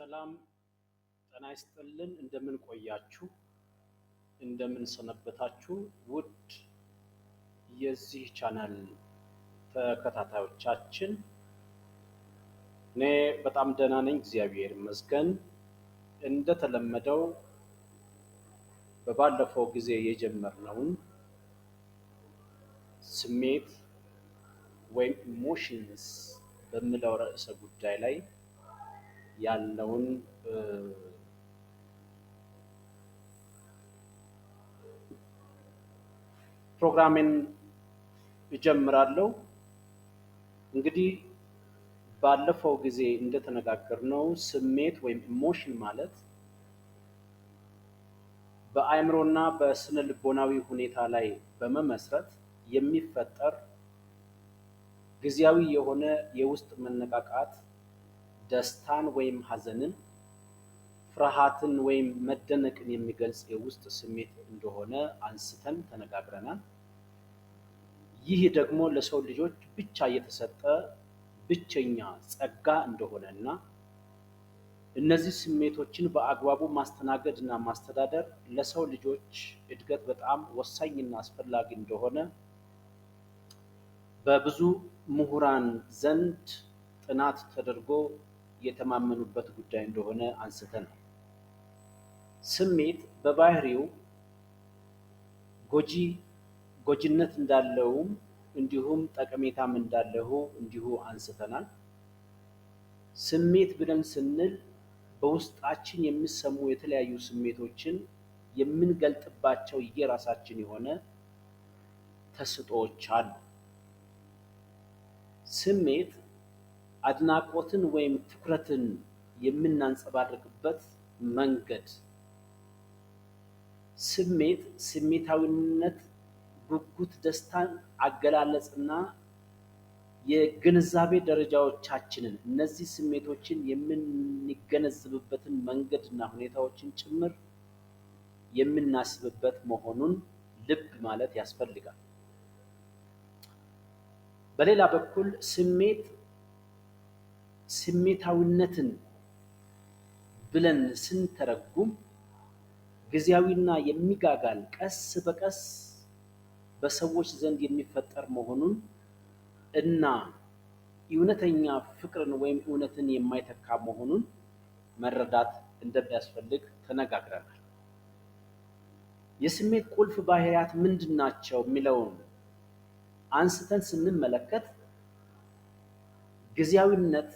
ሰላም ጤና ይስጥልን። እንደምን ቆያችሁ? እንደምን ሰነበታችሁ? ውድ የዚህ ቻናል ተከታታዮቻችን፣ እኔ በጣም ደህና ነኝ፣ እግዚአብሔር ይመስገን። እንደተለመደው በባለፈው ጊዜ የጀመርነውን ስሜት ወይም emotions በሚለው ርዕሰ ጉዳይ ላይ ያለውን ፕሮግራሜን እጀምራለሁ። እንግዲህ ባለፈው ጊዜ እንደተነጋገርነው ስሜት ወይም emotion ማለት በአእምሮና በስነ ልቦናዊ ሁኔታ ላይ በመመስረት የሚፈጠር ጊዜያዊ የሆነ የውስጥ መነቃቃት፣ ደስታን ወይም ሐዘንን፣ ፍርሃትን ወይም መደነቅን የሚገልጽ የውስጥ ስሜት እንደሆነ አንስተን ተነጋግረናል። ይህ ደግሞ ለሰው ልጆች ብቻ የተሰጠ ብቸኛ ጸጋ እንደሆነና እነዚህ ስሜቶችን በአግባቡ ማስተናገድ እና ማስተዳደር ለሰው ልጆች እድገት በጣም ወሳኝና አስፈላጊ እንደሆነ በብዙ ምሁራን ዘንድ ጥናት ተደርጎ የተማመኑበት ጉዳይ እንደሆነ አንስተናል። ስሜት በባህሪው ጎጂ ጎጂነት እንዳለውም እንዲሁም ጠቀሜታም እንዳለው እንዲሁ አንስተናል። ስሜት ብለን ስንል በውስጣችን የሚሰሙ የተለያዩ ስሜቶችን የምንገልጥባቸው የራሳችን የሆነ ተስጦዎች አሉ። ስሜት አድናቆትን ወይም ትኩረትን የምናንጸባርቅበት መንገድ፣ ስሜት ስሜታዊነት፣ ጉጉት፣ ደስታን አገላለጽና የግንዛቤ ደረጃዎቻችንን፣ እነዚህ ስሜቶችን የምንገነዘብበትን መንገድና ሁኔታዎችን ጭምር የምናስብበት መሆኑን ልብ ማለት ያስፈልጋል። በሌላ በኩል ስሜት ስሜታዊነትን ብለን ስንተረጉም ጊዜያዊና የሚጋጋል፣ ቀስ በቀስ በሰዎች ዘንድ የሚፈጠር መሆኑን እና እውነተኛ ፍቅርን ወይም እውነትን የማይተካ መሆኑን መረዳት እንደሚያስፈልግ ተነጋግረናል። የስሜት ቁልፍ ባህሪያት ምንድን ናቸው የሚለውን አንስተን ስንመለከት፣ ጊዜያዊነት፣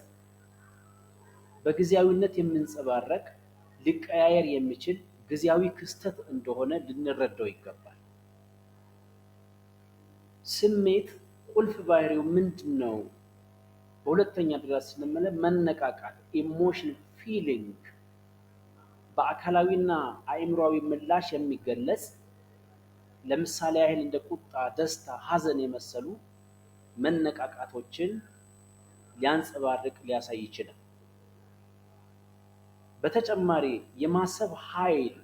በጊዜያዊነት የሚንጸባረቅ፣ ሊቀያየር የሚችል ጊዜያዊ ክስተት እንደሆነ ልንረዳው ይገባል። ስሜት ቁልፍ ባህሪው ምንድን ነው? በሁለተኛ ደረጃ ስንመለከት መነቃቃት emotion feeling በአካላዊና አእምሯዊ ምላሽ የሚገለጽ፣ ለምሳሌ ያህል እንደ ቁጣ፣ ደስታ፣ ሀዘን የመሰሉ መነቃቃቶችን ሊያንጸባርቅ፣ ሊያሳይ ይችላል። በተጨማሪ የማሰብ ኃይል፣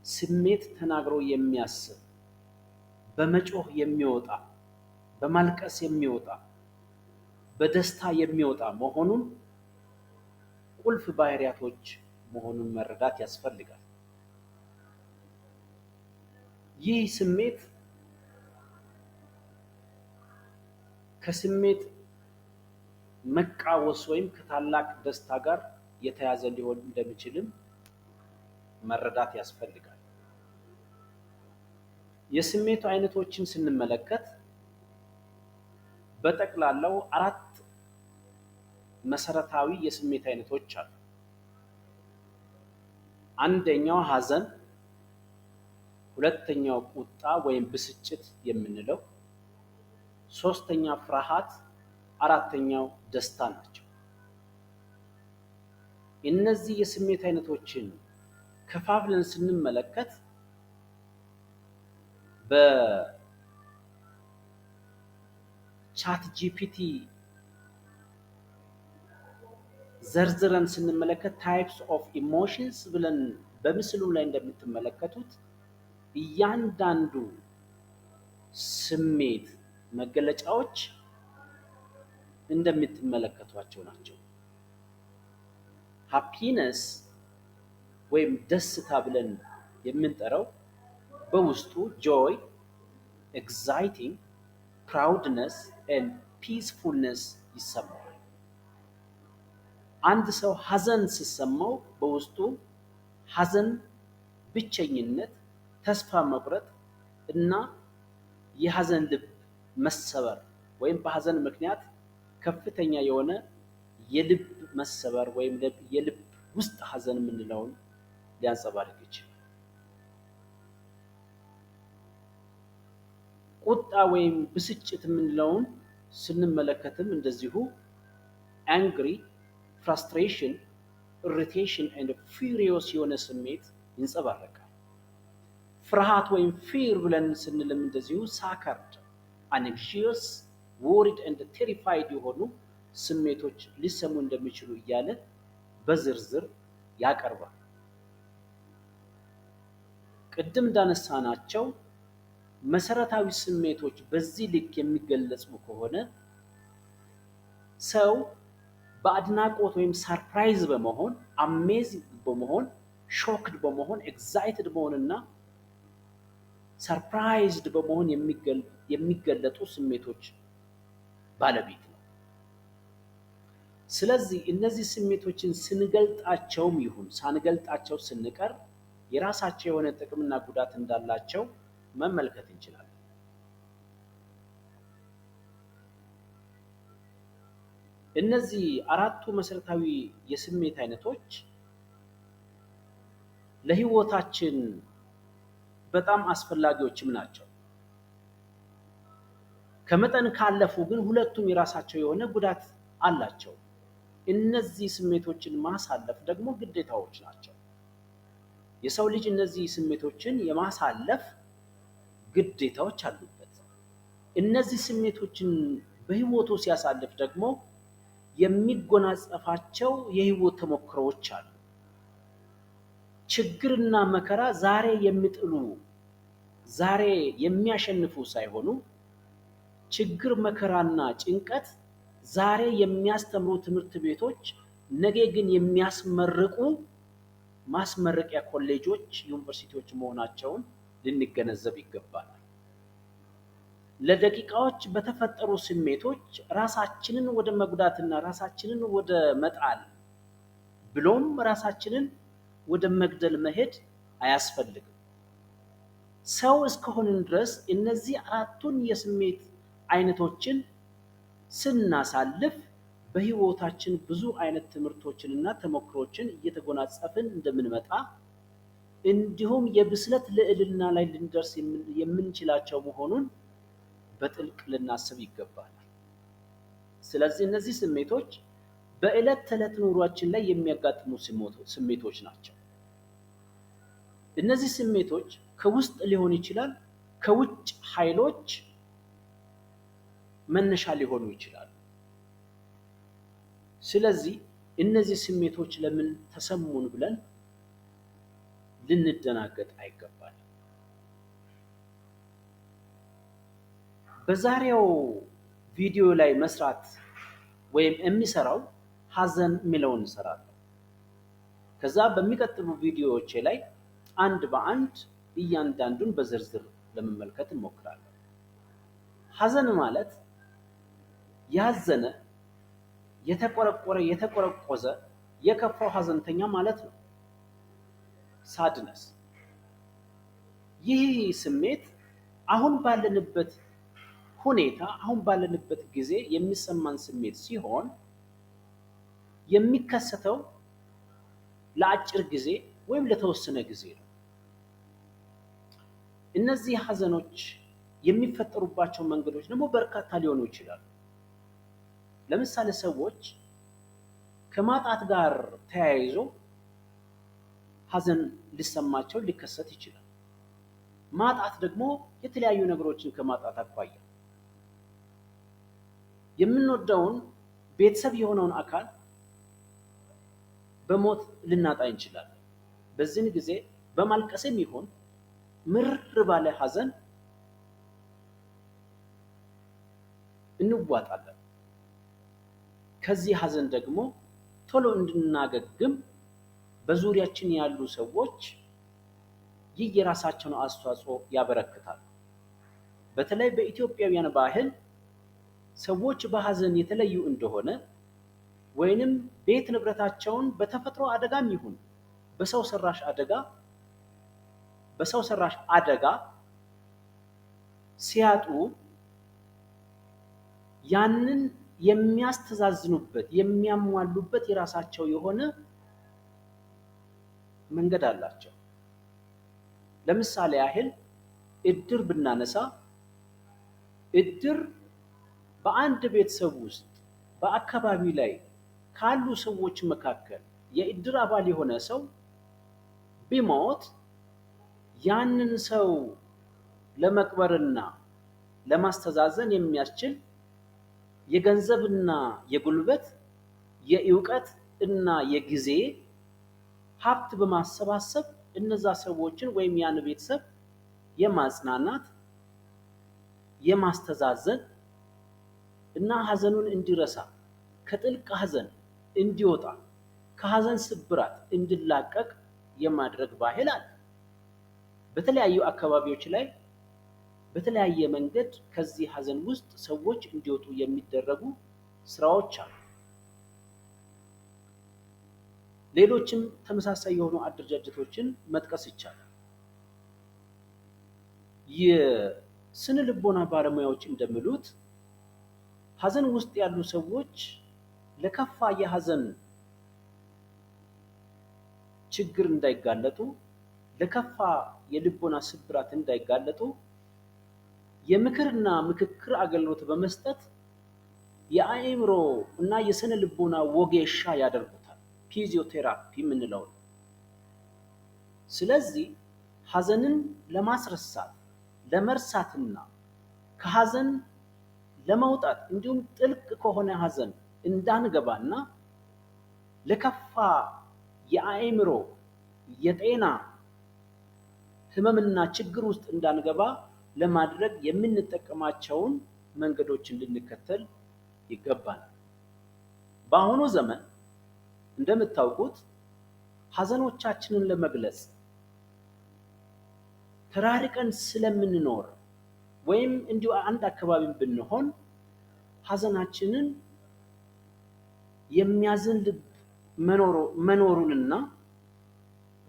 ስሜት ተናግሮ የሚያስብ፣ በመጮህ የሚወጣ፣ በማልቀስ የሚወጣ፣ በደስታ የሚወጣ መሆኑን ቁልፍ ባህሪያቶች መሆኑን መረዳት ያስፈልጋል። ይህ ስሜት ከስሜት መቃወስ ወይም ከታላቅ ደስታ ጋር የተያዘ ሊሆን እንደሚችልም መረዳት ያስፈልጋል። የስሜቱ አይነቶችን ስንመለከት በጠቅላላው አራት መሰረታዊ የስሜት አይነቶች አሉ። አንደኛው ሀዘን፣ ሁለተኛው ቁጣ ወይም ብስጭት የምንለው፣ ሶስተኛ ፍርሃት፣ አራተኛው ደስታ ናቸው። እነዚህ የስሜት አይነቶችን ከፋፍለን ስንመለከት በ ChatGPT ዘርዝረን ስንመለከት types of emotions ብለን በምስሉ ላይ እንደምትመለከቱት እያንዳንዱ ስሜት መገለጫዎች እንደምትመለከቷቸው ናቸው። Happiness ወይም ደስታ ብለን የምንጠራው በውስጡ joy፣ exciting፣ proudness and peacefulness ይሰማዋል። አንድ ሰው ሀዘን ሲሰማው በውስጡ ሀዘን፣ ብቸኝነት፣ ተስፋ መቁረጥ እና የሀዘን ልብ መሰበር ወይም በሀዘን ምክንያት ከፍተኛ የሆነ የልብ መሰበር ወይም የልብ ውስጥ ሀዘን የምንለውን ሊያንጸባርቅ ይችላል። ቁጣ ወይም ብስጭት የምንለውን ስንመለከትም እንደዚሁ angry፣ frustration፣ irritation and furious የሆነ ስሜት ይንጸባረቃል። ፍርሃት ወይም fear ብለን ስንልም እንደዚሁ scared፣ anxious፣ worried and terrified የሆኑ ስሜቶች ሊሰሙ እንደሚችሉ እያለ በዝርዝር ያቀርባል። ቅድም እንዳነሳናቸው መሰረታዊ ስሜቶች በዚህ ልክ የሚገለጹ ከሆነ ሰው በአድናቆት ወይም surprise በመሆን፣ amazing በመሆን፣ shocked በመሆን፣ excited በመሆንና surprised በመሆን የሚገለጡ ስሜቶች ባለቤት ነው። ስለዚህ እነዚህ ስሜቶችን ስንገልጣቸውም ይሁን ሳንገልጣቸው ስንቀር የራሳቸው የሆነ ጥቅምና ጉዳት እንዳላቸው መመልከት እንችላለን። እነዚህ አራቱ መሰረታዊ የስሜት አይነቶች ለሕይወታችን በጣም አስፈላጊዎችም ናቸው። ከመጠን ካለፉ ግን ሁለቱም የራሳቸው የሆነ ጉዳት አላቸው። እነዚህ ስሜቶችን ማሳለፍ ደግሞ ግዴታዎች ናቸው። የሰው ልጅ እነዚህ ስሜቶችን የማሳለፍ ግዴታዎች አሉበት። እነዚህ ስሜቶችን በሕይወቱ ሲያሳልፍ ደግሞ የሚጎናጸፋቸው የሕይወት ተሞክሮዎች አሉ። ችግርና መከራ ዛሬ የሚጥሉ፣ ዛሬ የሚያሸንፉ ሳይሆኑ ችግር፣ መከራና ጭንቀት ዛሬ የሚያስተምሩ ትምህርት ቤቶች፣ ነገ ግን የሚያስመርቁ ማስመረቂያ ኮሌጆች፣ ዩኒቨርሲቲዎች መሆናቸውን ልንገነዘብ ይገባል። ለደቂቃዎች በተፈጠሩ ስሜቶች ራሳችንን ወደ መጉዳትና ራሳችንን ወደ መጣል ብሎም ራሳችንን ወደ መግደል መሄድ አያስፈልግም። ሰው እስከሆንን ድረስ እነዚህ አራቱን የስሜት አይነቶችን ስናሳልፍ በሕይወታችን ብዙ አይነት ትምህርቶችንና ተሞክሮችን እየተጎናጸፍን እንደምንመጣ እንዲሁም የብስለት ልዕልና ላይ ልንደርስ የምንችላቸው መሆኑን በጥልቅ ልናስብ ይገባል። ስለዚህ እነዚህ ስሜቶች በዕለት ተዕለት ኑሯችን ላይ የሚያጋጥሙ ስሜቶች ናቸው። እነዚህ ስሜቶች ከውስጥ ሊሆን ይችላል፣ ከውጭ ኃይሎች መነሻ ሊሆኑ ይችላሉ። ስለዚህ እነዚህ ስሜቶች ለምን ተሰሙን ብለን ልንደናገጥ አይገባል። በዛሬው ቪዲዮ ላይ መስራት ወይም የሚሰራው ሀዘን የሚለውን እንሰራለን። ከዛ በሚቀጥሉ ቪዲዮዎቼ ላይ አንድ በአንድ እያንዳንዱን በዝርዝር ለመመልከት እንሞክራለን። ሀዘን ማለት ያዘነ፣ የተቆረቆረ፣ የተቆረቆዘ፣ የከፋው ሀዘንተኛ ማለት ነው። ሳድነስ። ይህ ስሜት አሁን ባለንበት ሁኔታ፣ አሁን ባለንበት ጊዜ የሚሰማን ስሜት ሲሆን የሚከሰተው ለአጭር ጊዜ ወይም ለተወሰነ ጊዜ ነው። እነዚህ ሀዘኖች የሚፈጠሩባቸው መንገዶች ደግሞ በርካታ ሊሆኑ ይችላሉ። ለምሳሌ ሰዎች ከማጣት ጋር ተያይዞ ሀዘን ሊሰማቸው ሊከሰት ይችላል። ማጣት ደግሞ የተለያዩ ነገሮችን ከማጣት አኳያ የምንወደውን ቤተሰብ የሆነውን አካል በሞት ልናጣ እንችላለን። በዚህን ጊዜ በማልቀስም ይሁን ምር ባለ ሀዘን እንዋጣለን። ከዚህ ሀዘን ደግሞ ቶሎ እንድናገግም በዙሪያችን ያሉ ሰዎች የየራሳቸውን አስተዋጽኦ ያበረክታሉ። በተለይ በኢትዮጵያውያን ባህል ሰዎች በሀዘን የተለዩ እንደሆነ ወይንም ቤት ንብረታቸውን በተፈጥሮ አደጋም ይሁን በሰው ሰራሽ አደጋ ሲያጡ ያንን የሚያስተዛዝኑበት የሚያሟሉበት የራሳቸው የሆነ መንገድ አላቸው። ለምሳሌ ያህል እድር ብናነሳ እድር በአንድ ቤተሰብ ውስጥ በአካባቢ ላይ ካሉ ሰዎች መካከል የእድር አባል የሆነ ሰው ቢሞት ያንን ሰው ለመቅበርና ለማስተዛዘን የሚያስችል የገንዘብና የጉልበት የእውቀት እና የጊዜ ሀብት በማሰባሰብ እነዛ ሰዎችን ወይም ያን ቤተሰብ የማጽናናት የማስተዛዘን እና ሀዘኑን እንዲረሳ ከጥልቅ ሀዘን እንዲወጣ ከሀዘን ስብራት እንዲላቀቅ የማድረግ ባህል አለ። በተለያዩ አካባቢዎች ላይ በተለያየ መንገድ ከዚህ ሀዘን ውስጥ ሰዎች እንዲወጡ የሚደረጉ ስራዎች አሉ። ሌሎችም ተመሳሳይ የሆኑ አደረጃጀቶችን መጥቀስ ይቻላል። የስነ ልቦና ባለሙያዎች እንደሚሉት ሀዘን ውስጥ ያሉ ሰዎች ለከፋ የሀዘን ችግር እንዳይጋለጡ፣ ለከፋ የልቦና ስብራት እንዳይጋለጡ የምክርና ምክክር አገልግሎት በመስጠት የአእምሮ እና የስነ ልቦና ወጌሻ ያደርጉታል። ፊዚዮቴራፒ የምንለው ነው። ስለዚህ ሀዘንን ለማስረሳት ለመርሳትና ከሀዘን ለመውጣት እንዲሁም ጥልቅ ከሆነ ሀዘን እንዳንገባና ለከፋ የአእምሮ የጤና ህመምና ችግር ውስጥ እንዳንገባ ለማድረግ የምንጠቀማቸውን መንገዶችን ልንከተል ይገባል። በአሁኑ ዘመን እንደምታውቁት ሀዘኖቻችንን ለመግለጽ ተራርቀን ስለምንኖር ወይም እንዲሁ አንድ አካባቢ ብንሆን ሀዘናችንን የሚያዝን ልብ መኖሩንና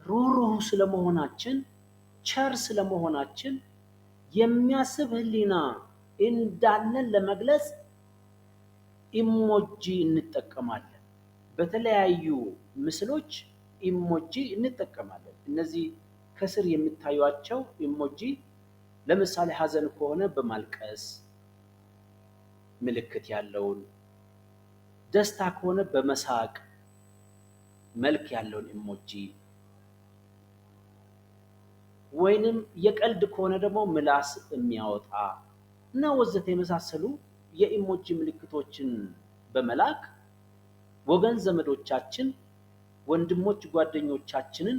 ሩህሩህ ስለመሆናችን ቸር ስለመሆናችን የሚያስብ ህሊና እንዳለን ለመግለጽ emoji እንጠቀማለን። በተለያዩ ምስሎች emoji እንጠቀማለን። እነዚህ ከስር የምታዩቸው emoji ለምሳሌ ሀዘን ከሆነ በማልቀስ ምልክት ያለውን፣ ደስታ ከሆነ በመሳቅ መልክ ያለውን emoji፣ ወይንም የቀልድ ከሆነ ደግሞ ምላስ የሚያወጣ እና ወዘተ የመሳሰሉ የ emoji ምልክቶችን በመላክ ወገን ዘመዶቻችን፣ ወንድሞች ጓደኞቻችንን፣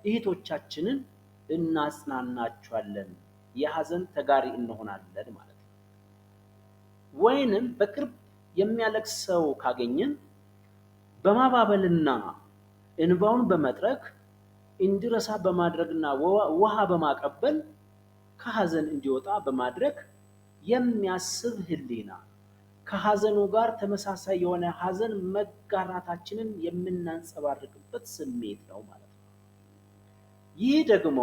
እህቶቻችንን እናጽናናቸዋለን። የሀዘን ተጋሪ እንሆናለን ማለት ነው። ወይንም በቅርብ የሚያለቅስ ሰው ካገኘን በማባበልና እንባውን በመጥረግ እንዲረሳ በማድረግና ውሃ በማቀበል ከሀዘን እንዲወጣ በማድረግ የሚያስብ ህሊና ከሀዘኑ ጋር ተመሳሳይ የሆነ ሀዘን መጋራታችንን የምናንጸባርቅበት ስሜት ነው ማለት ነው። ይህ ደግሞ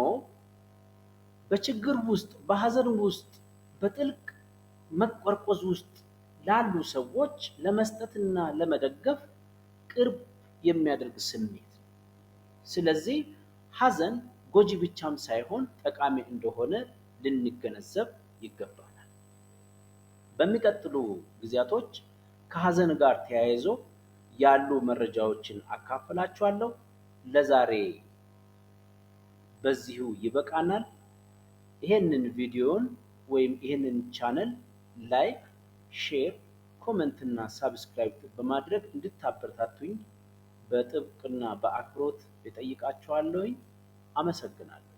በችግር ውስጥ በሀዘን ውስጥ በጥልቅ መቆርቆዝ ውስጥ ላሉ ሰዎች ለመስጠትና ለመደገፍ ቅርብ የሚያደርግ ስሜት ነው። ስለዚህ ሀዘን ጎጂ ብቻም ሳይሆን ጠቃሚ እንደሆነ ልንገነዘብ ይገባናል። በሚቀጥሉ ጊዜያቶች ከሀዘን ጋር ተያይዞ ያሉ መረጃዎችን አካፍላችኋለሁ። ለዛሬ በዚሁ ይበቃናል። ይሄንን ቪዲዮን ወይም ይሄንን channel like፣ share፣ comment እና subscribe በማድረግ እንድታበረታቱኝ በጥብቅና በአክብሮት እጠይቃችኋለሁኝ። አመሰግናለሁ።